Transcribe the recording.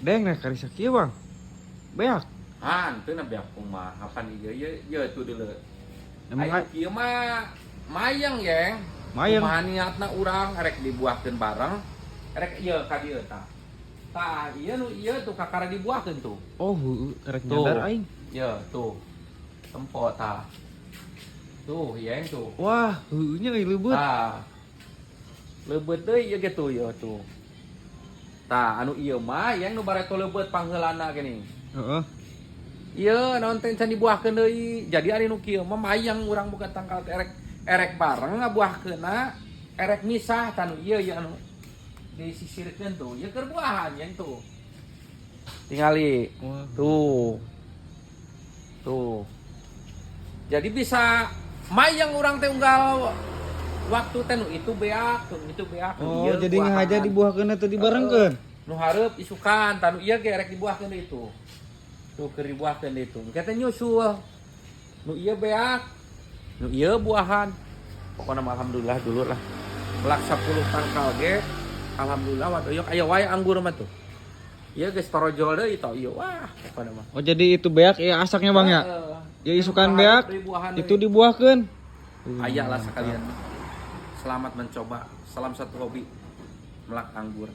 Deng, nah karisa kieu, Bang. Beak. Ah, teu na beak kumaha pan ieu ieu ieu tuh deuleu. Emang Aya kieu mah mayang, Yeng. Mayang. Kumaha niatna urang erek dibuahkeun bareng, erek ieu ka dieu tah. Tah, ieu nu ieu tuh kakara dibuahkeun tuh. Oh, heueuh, karek Tuh. nyadar aing. Ieu tuh. Tempo tah. Tuh, Yeng, tuh. Wah, heueuh nya euy, leubeut. Tah. Leubeut deui ieu ge tuh, ieu tuh. Tah, anu ieu mah yang nu bareto leubeut pangheulana geuning. Heeh. Ieu naon teh can dibuahkeun deui. Jadi ari nu kieu mah mayang urang buka tangkal teh erek erek bareng ngabuahkeunna, erek misah. Tah, nu ieu ieu anu disisirkeun tuh. Ieu keur buahan yang tuh. Tingali. Wah. Tuh. Tuh. Jadi bisa mayang urang teh unggal waktu teh nu itu beak, tuh itu beak, nu Oh, ieu jadi buahan. ngahaja dibuahkeun teh dibarengkeun. Nu hareup isukan, tah nu ieu ge erek dibuahkeun deui itu. Tuh keur dibuahkeun deui itu. Engke teh nyusul. Nu ieu beak, nu ieu buahan. Pokoknya mah alhamdulillah dulu lah. Melak 10 tangkal ge alhamdulillah wadoyok aya wae anggur mah tuh. Ieu geus torojol deui tah ieu. Wah, pokoknya mah. Oh, jadi itu beak ya asaknya, Bang, ya? Heeh. Ya isukan beak, Deui buahan itu deui. Dibuahkeun. Aya lah sekalian. Selamat mencoba. Salam satu hobi. Melak anggur.